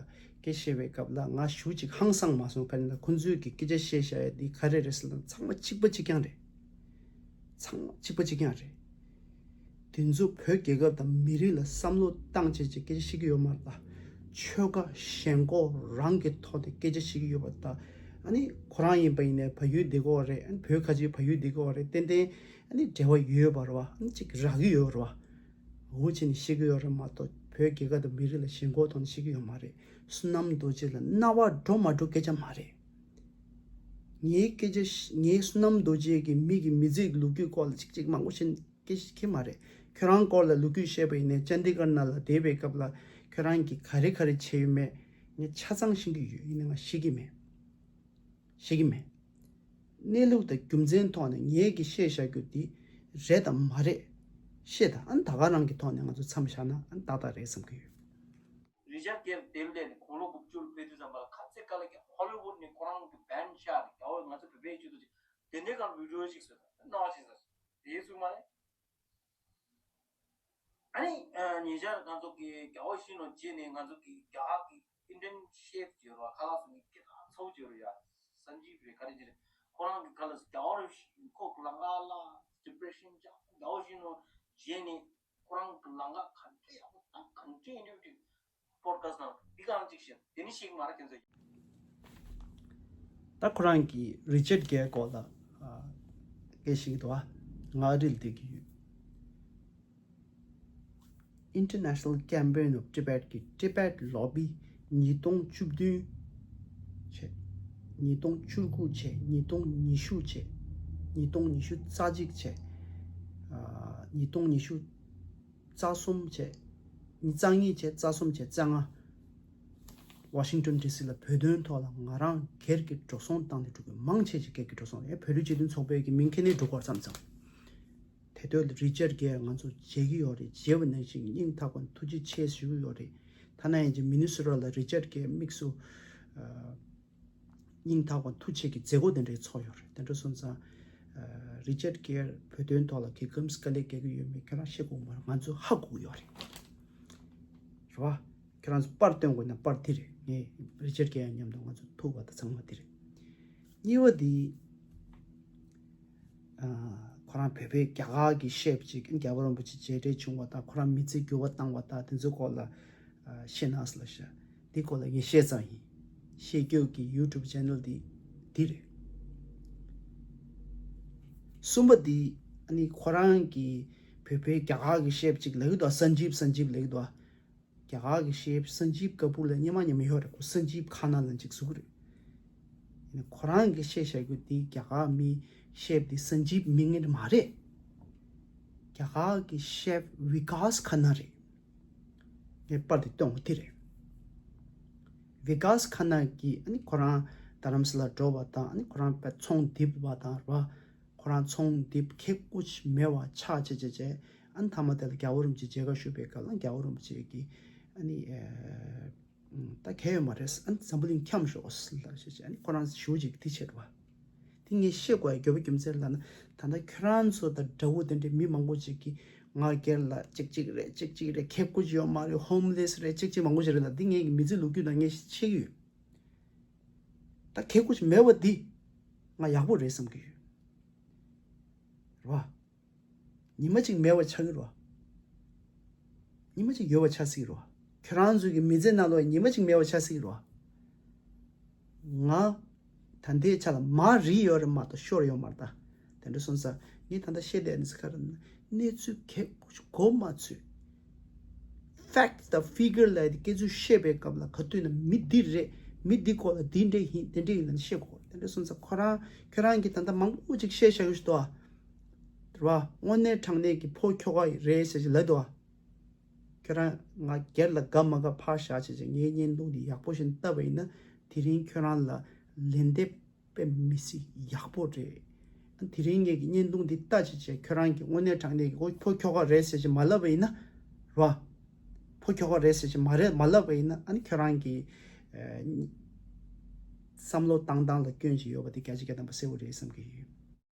སྐད་བཤད་པའི་སྐབས་ལ་ང་ཞེ་ཅིག་ཧང་སངས་མ་སོང་། ག་རེ་ན་ཁོང་ཚོས་ཀྱི་སྐད་ཆ་བཤད་བཞག་ཡ་འདི་ག་རེ་རེད་ཟེར་ན་ཚང་མ་གཅིག་པ་གཅིག་རྐྱང་རེད། ཚང་མ་གཅིག་པ་གཅིག་རྐྱང་རེད། དེ་ཚོ་བོད་རྒྱལ་ཁབ་དང་མི་རིགས་ལ་བསམ་བློ་བཏང་བྱས་ཅིག་སྐད་ཆ་བཤད་ཀྱི་ཡོད་མ་རེད་ད། ཆོལ་ཁ་ཞེན་ཁོག་རང་གི་ཐོག་ནས་སྐད་ཆ་བཤད་ཀྱི་ཡོད་པ་ད། ཨ་ནི་ཁོ་རང་ཡིན་པ་ཡིན་ནའི་བལ་ཡུལ་བསྡད་ཀྱི་ཡོད་རེད། ཨ་ནི་བོད་ཁ་ཆེ་བལ་ཡུལ་བསྡད་ཀྱི་ཡོད་རེད། ཏན་ཏན་ཨ་ནི་འབྲེལ་བ་ཡོད་པ་རེད་བ། ཨ་ནི་ཅིག་རག་གི་ཡོད་རེད་བ། འུ་ཅག་ནི་ཤེས་ཀྱི་ཡོད་རེད་མ་གཏོགས་བོད་རྒྱལ་ཁབ་དང་མི་རིགས་ལ་ཞེན་ཁོག་ཐོག་ནས་ཤེས་ཀྱི་ཡོད་མ་རེད། བསོད་ནམས་རྡོ་རྗེ་ལ་རྣ་བ་འགྲོ་མ་འགྲོ་སྐད་ཆ་མ་རེད། ངའི་སྐད་ཆ་ཤ- ངའི་བསོད་ནམས་རྡོ་རྗེ་གི་མི་གི་མི་ཚེ་གི་ལོ་རྒྱུས་སྐོར་ལ་ཅིག་ཅིག་མང་པོ་ཞིག་སྐད་ཆ་ཁྱེད་མ་རེད། ཁྱོད་རང་སྐོར་ལ་ལོ་རྒྱུས་བཤད་པ་ཡིན་ནའི་ཅན་དི་གྷར་ནང་ལ་བསྡད་པའི་སྐབས་ལ་ཁྱོད་རང་གིས་ག་རེ་ག་རེ་བྱས་ཡོད་མེད་ངས་ཆ་ཚང་ཤེས་ཀྱི་ཡོད། ཡིན་ནའི་ང་ཤེས་ཀྱི་མེད། ཤེས་ཀྱི་མེད། གནས་ལུགས་དང་རྒྱུ་མཚན་ཐོག་ནས་ངས་ཀྱིས་བཤད་བཞག་རྒྱུ་འདི་རེད་དམ་མ་རེད། བཤད་དང་ཨ་ནི་ད་ག་རང་གི་ཐོག་ནས་ང་ཚོ་མཚམས་བཞག་ན་ཨ་ནི་ཏག་ཏག་རེད་བསམ་གྱི་ཡོད། རི་ཅར་གྷེལ་དེབ་ལས་ནས་དགུང་ལོ་དགུ་བཅུ་ལ་ཕེབས་དུས་ཙམ་པ་ལ་ཁ་ཚིག་ཁ་ལ་ཀྱང་ཧོ་ལི་ཝུཌ་ནས་ཁོ་རང་གི་བན་ཤར་རྒྱ་བོད་ང་ཚོ་བོད་པའི་སྤྱི་ཚོགས་ཅིག་དེ་འདྲའི་སྒང་བི་ཌི་ཡོ་ཞིག་བཟོས་དང་སྣང་བ་ཞིག་བཟོས། དེའི་ཚུལ་མ་རེད། ཨ་ནི་ཉེ་ཆར་ང་ཚོ་གི་རྒྱ་བོད་ཤི་ནོ་རྗེས་ནས་ང་ཚོ་གི་རྒྱ་གར་གི་ཨིན་ཌི་ཡན་ཤེཕ་ཡོད་ར་ཁ་ལག་སོང་གི་སྐད་གྲགས་ཚ་བོ་ཅིག་ཡོད་ར་ཡ། སན་ཇིབ་རེད་ག་རེ་ཅི་རེད། ཁོ་རང་གི་ཁ་ལག་རྒྱ་གར་ཤི་ཁོ་གི་ལང་ཀ་ལ་ཌི་པི་རེ་ཤན་ཅག་རྒྱ་བོད་ཤི་ནོ་རྗེས་ནས་ཁོ་རང་གི་ལང་ཀ་ག་འདྲ་ཡག་པོ་དང་ག་འདྲ་ཨིན་ཊར་བིའུ་ཅིག་པོ་ཌི་ཁ་སི་ཊི་ནང་འདི་གང་ཅིག་བཤད་དེ་ནི་ཤིག་མ་ར་ཁྱེད་ཚོ། ད་ཁོ་རང་གིས་རི་ཅར་གྷེལ་སྐོར་ལ་ཨ་སྐད་ཤིག་འདུག་ཨ། ང་རིལ་བསྡད་ཀྱི་ཡོད། International Campaign of Tibet གི་Tibet Lobby ཉིས་སྟོང་བཅུ་བདུན་བྱས། ཉིས་སྟོང་བཅུ་དགུ་བྱས། ཉིས་སྟོང་ཉི་ཤུ་བྱས། ཉིས་སྟོང་ཉི་ཤུ་རྩ་གཅིག་བྱས། ཨ། ཉིས་སྟོང་ཉི་ཤུ་རྩ་གསུམ་བྱས། ཉི་རྩ་གཉིས་བྱས། རྩ་གསུམ་བྱས། རྩ་ལྔ། ཝ་ཤིང་ཏོན་ཌི་སི་ལ་བོད་དོན་ཐོག་ལ་ང་རང་སྒེར་གྱི་འགྲོ་སོང་བཏང་ནས་འགྲོ་མཁན་མང་ཆེ་ཞིག་སྒེར་གྱི་འགྲོ་སོང་རེད། བོད་རིགས་སྤྱི་མཐུན་ཚོགས་པའི་གི་མིང་ཁྱེར་ནས་འགྲོ་དགོས་བསམ་ཙང་། དེ་དུས་རི་ཅར་གེར་ང་ཚོ་མཇལ་གྱི་ཡོད་རེད། མཇལ་བ་ནང་བཞིན་སྙིང་ཐག་པ་ཐུགས་རྗེ་ཆེ་ཞུ་གི་ཡོད་རེད། ཐ་ན་ཡིན་གྱི་མི་ནི་སོ་ཊ་ལ་རི་ཅར་གེར་དམིགས་སུ། ཨ། སྙིང་ཐག་པ་ཐུགས་རྗེ་ཆེ་གི་མཛད་སྒོ་དེ་འདྲའི་ཚོགས་ཡོད་རེད། དེ་འདྲ་སོང་ཙང་། ཨ། རི་ཅར་གེར་བོད་དོན་ཐོག་ལ་གི་སྐབས་དཀའ་ལས་རྒྱག་གི་ཡོད་མེད་ཁྱོད་རང་ཤེས་དགོས་མ་རེད། ང་ཚོ་ཧ་གོ་གི་ཡོད་རེད། རེད་བ། ཁྱོད་རང་ཚོ་པར་སྟོན་དགོས་ན་པར་འདི་རེད། ངས་རི་ཅར་གེར་མཉམ་དུ་ང་ཚོ་ཐུག་པ་དང་ཚང་མ་འདི་རེད། གཉིས་པ་འདི། ཨ། ཁོ་རང་བོད་པའི་རྒྱ་གར་གྱི་ཤེབ་ཅིག་རྒྱལ་བ་རིན་པོ་ཆེ་མཇལ་འཕྲད་བྱུང་བ་དང་། ཁོ་རང་མི་ཚེ་འགྱུར་བ་བཏང་བ་དང་དེ་ཚོའི་སྐོར་ལ། ཨ། བཤད་ན་ཟེར་ལབ་ཤག་འདི་སྐོར་ལ་ངས་བཤད་ཙང་ཡིན། བཤད་རྒྱུ་གི་ཡུ་ཊུབ་ཆེ་ནལ་འདི་འདི་རེད། གསུམ་པ་འདི། ཨ་ནི་ཁོ་རང་གིས་བོད་པའི་རྒྱ་གར་གྱི་ཤེབ་ཅིག་ལབ་ཀྱི་འདུག་སན་ཇིབ། སན་ཇིབ་ལབ་ཀྱི་འདུག་རྒྱ་གར་གྱི་ཤེབ་སན་ཇིབ་ཀ་པུར་ལ་སྔོན་མ་མཉམ་མི་ཡོད་རེད། ཁོ་སན་ཇིབ་ཁ་ན་ལབ་ཅིག་བཟོ་གི་རེད། ཡིན་ན་ཁོ་རང་གིས་བཤད་བཞག་རྒྱུ་འདི་རྒྱ་གར་མི་ཤེབ་འདི་སན་ཇིབ་མིང་ངན་མ་རེད། རྒྱ་གར་གྱི་ཤེབ་ཝི་ཀཱས་ཁ་ན་རེད། ངས་པར་འདི་སྟོན་དགོས་འདི་རེད། ཝི་ཀཱས་ཁ་ན་གིས་ཨ་ནི་ཁོ་རང་རྡ་རམ་ས་ལ་འགྲོ་བ་དང་། ཨ་ནི་ཁོ་རང་དཔེ་ཚོང་རྡིབ་པ་དང་རེད་བ། ཁོ་རང་ཚོང་འདི་ཁེ་ཀུ་ཅི་མེད་པ་ཆགས་བྱས་བྱས་བྱས། ཨ་ནི་མཐའ་མ་དེ་ལ་རྒྱལ་བ་རིན་པོ་ཆེ་མཇལ་ཁ་ཞུ་བའི་སྐབས་ལ་རྒྱལ་བ་རིན་པོ་ཆེ་གིས་ཨ་ནི། ཨ། ད་གལ་ཡོད་མ་རེད། ཨ་ནི་འཛམ་བུ་གླིང་འཁྱམས་ཤོག་ཟེར་ལབ་བྱས་བྱས། ཨ་ནི་ཁོ་རང་ཞུ་ཅིག་དེ་བྱས་རེད་བ། དེ་ངས་བཤད་དགོས་ཡ་དགོས་པ་རྒྱུ་མཚན་ལབ་ན། ད་ལྟ་ཁྱོད་རང་ཚོ་དང་འདྲ་བོ་དེ་འདྲའི་མི་མང་པོ་ཅིག་གིས་ང་སྒེར་ལ་ཅིག་ཅིག་རེད། ཅིག་ཅིག་རེད། ཁེ་ཀུ་ཅི་ཡོད་མ་རེད། ཧོམ་ལེས་རེད། ཅིག་ཅིག་མང་པོ་ཞིག་རེད་ལབ། འདི་ངའི་མི་ཚེ་ལོ་རྒྱུས་ནང་ངས་ཤེས་ཀྱི་ཡོད། ད་ཁེ་ཀུ་ཅི་མེད་པ་འདི་ང་ཡག་པོ་རེད་བསམ་གྱི་ཡོད། རེད་བ། ཉི་མ་གཅིག་མེད་པ་ཆགས་ཀྱི་རེད་བ། ཉི་མ་གཅིག་ཡོད་པ་ཆགས་སྲིད་ཀྱི་རེད་བ། ཁྱོད་རང་ཚོ་གི་མི་ཚེ་ནང་ལོགས་ཉི་མ་གཅིག་མེད་པ་ཆགས་སྲིད་ཀྱི་རེད་བ། ང་ད་ལྟའི་ཆ་ལ་མར་རིལ་ཡོད་རེད་མ་གཏོགས་ཤོར་ཡོད་མ་རེད་ད། དེ་འདྲ་སོང་ཙང་ངས་ད་ལྟ་བཤད་བསྡད་ནི་ཟེར་ག་རེ་ན། གནས་ཚུལ་གལ་མགོ་མ་ཚོས། ཕེག་ཊི་དང་ཕི་གར་ལབ་ཡ་དེ་སྐད་ཆ་བཤད་པའི་སྐབས་ལ་ག་དུས་ན་མི་འདི་རེད། མི་འདི་སྐོར་ལ་འདི་འདྲ་ཡིན། དེ་འདྲ་ཡིན་ལབ་ནས་བཤད་དགོས། དེ་འདྲ་སོང་ཙང་ཁོ་རང་ཁྱོད་རང་གིས་ད་ལྟ་མང་པོ་ཅིག་བཤད་བཞག་ཡོད་ཤི་འདུག་ཨ། རེད་བ། དངོས་གནས་དྲང་གནས་ཀྱི་ཕོ་ཁྱོ་ག་རེད་ཟེར་ཅིག་ལབ་འདུག་ཨ། ཁྱོད་རང་ང་སྒེར་ལ་དགའ་མ་དགའ་ཕར་བཞག་བྱས་བྱས། ངའི་བརྙན་ཐུང་འདི་ཡག་པོ་ཞིག་བལྟས་པ་ཡིན་ན། དེ་རིང་ཁྱོད་རང་ལ་ལན་འདེབས་དཔེ་མི་སྲིད་ཡག་པོ་རེད། ཨ། དེ་རིང་ངེད་ཀྱི་བརྙན་ཐུང་འདི་ལྟ་བྱས་བྱས་ཁྱོད་རང་གིས་དངོས་གནས་དྲང་གནས་ཀྱི་ཨོ་ཕོ་ཁྱོ་ག་རེད་ཟེར་ཅིག་མ་ལབ་པ་ཡིན་ན། རེད་བ། ཕོ་ཁྱོ་ག་རེད་ཟེར་ཅིག་མ་རེད་མ་ལབ་པ་ཡིན་ན། ཨ་ནི་ཁྱོད་རང་གི་ཨ་བསམ་བློ་བཏང་སྟངས་ལ་སྐྱོན་ཅིག་ཡོད་པ་དེ་བརྒྱ་ཆ་བརྒྱ་ཐམ་པ་གསལ་པོ་རེད་བསམ་གྱི་ཡོད།